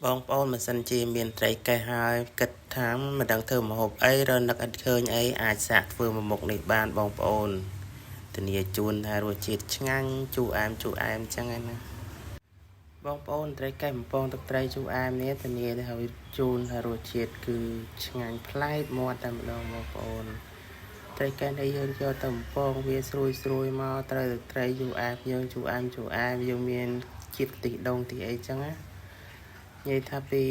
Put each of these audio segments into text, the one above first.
បងប្អូនបើសិនជាមានត្រីកេះហើយគិតថាមិនដឹងធ្វើម្ហូបអីឬនឹកអត់ឃើញអីអាចសាកធ្វើមួយមុខនេះបានបងប្អូនធានាជូនថារសជាតិឆ្ងាញ់ជូរអែមជូរអែមចឹងឯណាបងប្អូនត្រីកេះបំពងទឹកត្រីជូរអែមនេះធានាថាជូនថារសជាតិគឺឆ្ងាញ់ប្លែកមាត់តែម្ដងបងប្អូនត្រីកេះនេះយើងយកទៅបំពងវាស្រួយស្រួយមកត្រូវតែត្រីជូរអែមយើងជូរអែមជូរអែមយើងមានជាតិខ្ទិះដូងទីអីចឹងណានិយាយថាពី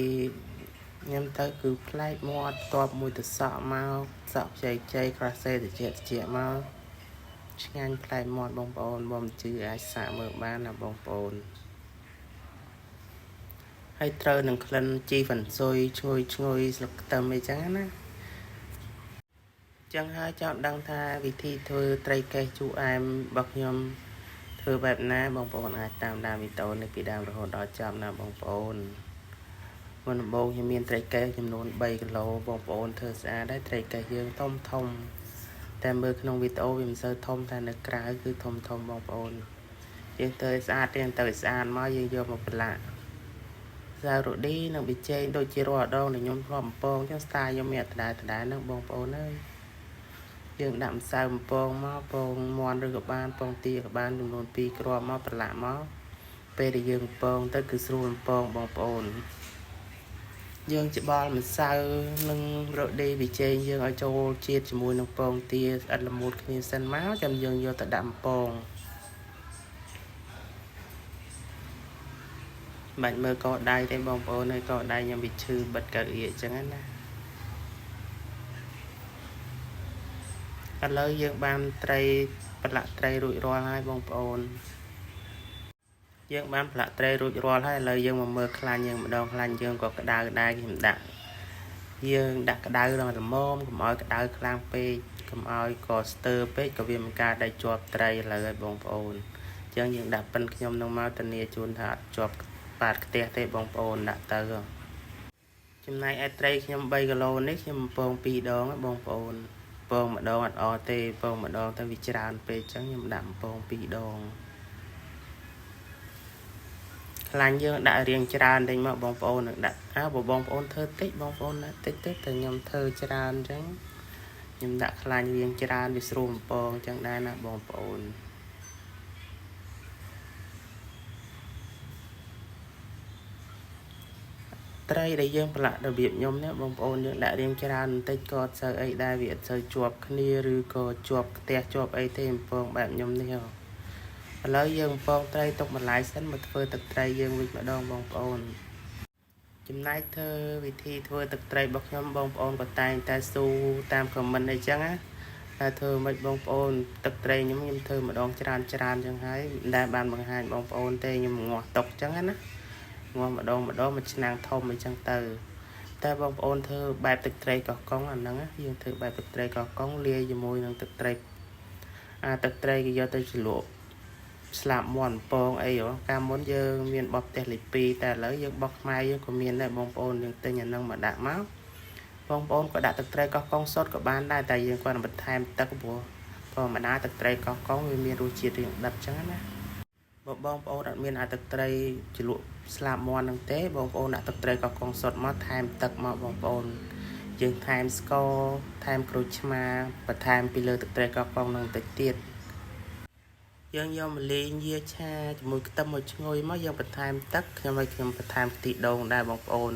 ញ៉ាំទៅគឺប្លែកមាត់តបមួយទៅសក់មកសក់ខ្ចីខ្ចីក្រាសេតិចតិចមកឆ្ងាញ់ប្លែកមាត់បងប្អូនបើមិនជឿអាចសាកមើលបានណាបងប្អូនហើយត្រូវនឹងក្លិនជីវ៉ាន់ស៊ុយឈ្ងុយឈ្ងុយស្លឹកខ្ទឹមអីចឹងណាចឹងហើយចង់ដឹងថាវិធីធ្វើត្រីកេះជូរអែមរបស់ខ្ញុំធ្វើបែបណាបងប្អូនអាចតាមដានវីដេអូនេះពីដើមរហូតដល់ចប់ណាបងប្អូនមុនដំបូងខ្ញុំមានត្រីកេះចំនួន3គីឡូបងប្អូនធ្វើស្អាតដែរត្រីកេះយើងធំធំតែមើលក្នុងវីដេអូវាមិនសូវធំតែនៅក្រៅគឺធំធំបងប្អូនយើងធ្វើឲ្យស្អាតយើងទៅឲ្យស្អាតមកយើងយកមកប្រឡាក់សាវរ៉ូឌីនិងប៊ីចេងដូចជារាល់ដងដែលខ្ញុំធ្លាប់បំពងចឹងស្ទាយខ្ញុំមានដដែលដដែលហ្នឹងបងប្អូនអើយយើងដាក់ម្សៅបំពងមកពងមាន់ឬក៏បានពងទាក៏បានចំនួន2គ្រាប់មកប្រឡាក់មកពេលដែលយើងបំពងទៅគឺស្រួលបំពងបងប្អូនយើងច្បល់ម្សៅនិងរ៉ូឌីប៊ីចេងយើងឲ្យចូលជាតិជាមួយនឹងពងទាស្អិតល្មួតគ្នាសិនមកចាំយើងយកទៅដាក់បំពងបាច់មើលកដៃទេបងប្អូនហើយកដៃខ្ញុំវាឈឺបិទកៅអៀកចឹងណាឥឡូវយើងបានត្រីប្រឡាក់ត្រីរួចរាល់ហើយបងប្អូនយើងបានប្រឡាក់ត្រីរួចរាល់ហើយឥឡូវយើងមកមើលខ្លាញ់យើងម្ដងខ្លាញ់យើងក៏ក្តៅដែរខ្ញុំដាក់យើងដាក់ក្តៅដល់ល្មមកុំឲ្យក្តៅខ្លាំងពេកកុំឲ្យក៏ស្ទើរពេកក៏វាមិនកើតដែរជាប់ត្រីឥឡូវហើយបងប្អូនអញ្ចឹងយើងដាក់ប៉ិនខ្ញុំនឹងមកធានាជូនថាអត់ជាប់បាតខ្ទះទេបងប្អូនដាក់ទៅចំណែកឯត្រីខ្ញុំ3គីឡូនេះខ្ញុំបំពង2ដងបងប្អូនពងម្ដងអត់អទេពងម្ដងទៅវាច្រើនពេកអញ្ចឹងខ្ញុំដាក់បំពង2ដងខ្លាញ់យើងដាក់រៀងច្រើនតិចមកបងប្អូននឹងដាក់អើបើបងប្អូនធ្វើតិចបងប្អូនដាក់តិចទៅតែខ្ញុំធ្វើច្រើនអញ្ចឹងខ្ញុំដាក់ខ្លាញ់រៀងច្រើនវាស្រួលបំពងអញ្ចឹងដែរណាបងប្អូនត្រីដែលយើងប្រឡាក់របៀបខ្ញុំនេះបងប្អូនយើងដាក់រៀងច្រើនបន្តិចក៏អត់សូវអីដែរវាអត់សូវជាប់គ្នាឬក៏ជាប់ខ្ទះជាប់អីទេបំពងបែបខ្ញុំនេះឥឡូវយើងបំពងត្រីទុកម្លាយសិនមកធ្វើទឹកត្រីយើងវិញម្ដងបងប្អូនចំណែកធ្វើវិធីធ្វើទឹកត្រីរបស់ខ្ញុំបងប្អូនក៏តែងតែស៊ូតាមខមមិនអីចឹងណាតែធ្វើមិនបងប្អូនទឹកត្រីខ្ញុំធ្វើម្ដងច្រើនច្រើនចឹងហើយមិនដែលបានបង្ហាញបងប្អូនទេខ្ញុំងាស់ទុកចឹងណាងាស់ម្ដងម្ដងមួយឆ្នាំងធំអីចឹងទៅតែបងប្អូនធ្វើបែបទឹកត្រីកោះកុងអាហ្នឹងយើងធ្វើបែបទឹកត្រីកោះកុងលាយជាមួយនឹងទឹកត្រីអាទឹកត្រីគេយកទៅជ្រលក់ស្លាបមាន់ពងអីហ៎កាលមុនយើងមានបោះផ្ទះលេខ2តែឥឡូវយើងបោះខ្មែរយើងក៏មានដែរបងប្អូនយើងទិញអាហ្នឹងមកដាក់មកបងប្អូនក៏ដាក់ទឹកត្រីកោះកុងសុទ្ធក៏បានដែរតែយើងគាត់បន្ថែមទឹកព្រោះធម្មតាទឹកត្រីកោះកុងវាមានរសជាតិរាងដិតចឹងណាបើបងប្អូនអត់មានអាទឹកត្រីជ្រលក់ស្លាបមាន់ហ្នឹងទេបងប្អូនដាក់ទឹកត្រីកោះកុងសុទ្ធមកថែមទឹកមកបងប្អូនយើងថែមស្ករថែមក្រូចឆ្មាបន្ថែមពីលើទឹកត្រីកោះកុងហ្នឹងតិចទៀតយើងយកមកលេងយាឆាជាមួយខ្ទឹមឲ្យឈ្ងុយមកយើងបន្ថែមទឹកខ្ញុំឲ្យខ្ញុំបន្ថែមខ្ទិះដូងដែរបងប្អូន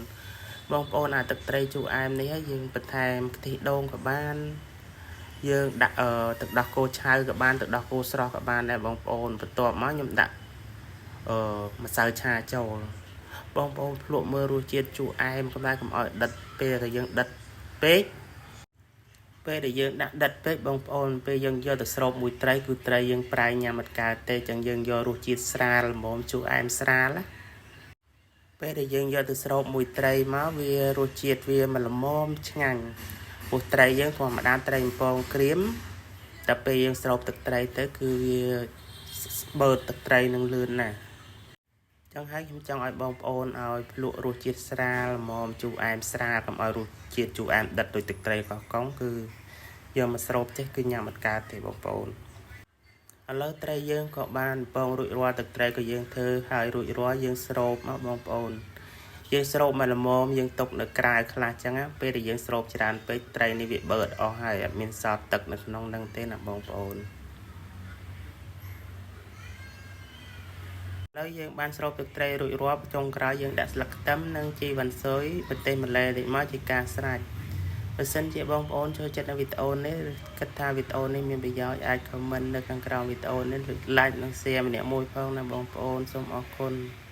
បងប្អូនអាទឹកត្រីជូរអែមនេះហើយយើងបន្ថែមខ្ទិះដូងក៏បានយើងដាក់ទឹកដោះគោឆៅក៏បានទឹកដោះគោស្រស់ក៏បានដែរបងប្អូនបន្ទាប់មកខ្ញុំដាក់ម្សៅឆាចូលបងប្អូនភ្លក់មើលរសជាតិជូរអែមកុំដែរកុំឲ្យដិតពេលដែលយើងដិតពេកពេលដែលយើងដាក់ដិតពេកបងប្អូនពេលយើងយកទៅស្រូបមួយត្រីគឺត្រីយើងប្រៃញ៉ាំអត់កើតទេចឹងយើងយករសជាតិស្រាលល្មមជូរអែមស្រាលណាពេលដែលយើងយកទៅស្រូបមួយត្រីមកវារសជាតិវាមិនល្មមឆ្ងាញ់ព្រោះត្រីយើងធម្មតាត្រីបំពងក្រៀមតែពេលយើងស្រូបទឹកត្រីទៅគឺវាបឺតទឹកត្រីនឹងលឿនណាស់ចឹងហើយខ្ញុំចង់ឲ្យបងប្អូនឲ្យភ្លក់រសជាតិស្រាលល្មមជូរអែមស្រាលកុំឲ្យរសជាតិជូរអែមដិតដូចទឹកត្រីកោះកុងគឺយកមកស្រូបចេះគឺញ៉ាំអត់កើតទេបងប្អូនឥឡូវត្រីយើងក៏បានបំពងរួចរាល់ទឹកត្រីក៏យើងធ្វើហើយរួចរាល់យើងស្រូបមកបងប្អូន យើងស្រូបមកល្មមយើងទុកនៅក្រៅខ្លះចឹងណាពេលដែលយើងស្រូបច្រើនពេកត្រីនេះវាបឺតអស់ហើយអត់មានសល់ទឹកនៅក្នុងនឹងទេណាបងប្អូនឥឡូវយើងបានស្រូបទឹកត្រីរួចរាល់ចុងក្រោយយើងដាក់ស្លឹកខ្ទឹមនិងជីវ៉ាន់ស៊ុយប្រទេសម្លេតិចមកជាការស្រេចបើសិនជាបងប្អូនចូលចិត្តនៅវីដេអូនេះគិតថាវីដេអូនេះមានប្រយោជន៍អាច comment នៅខាងក្រោមវីដេអូនេះឬ like និង share ម្នាក់មួយផងណាបងប្អូនសូមអរគុណ។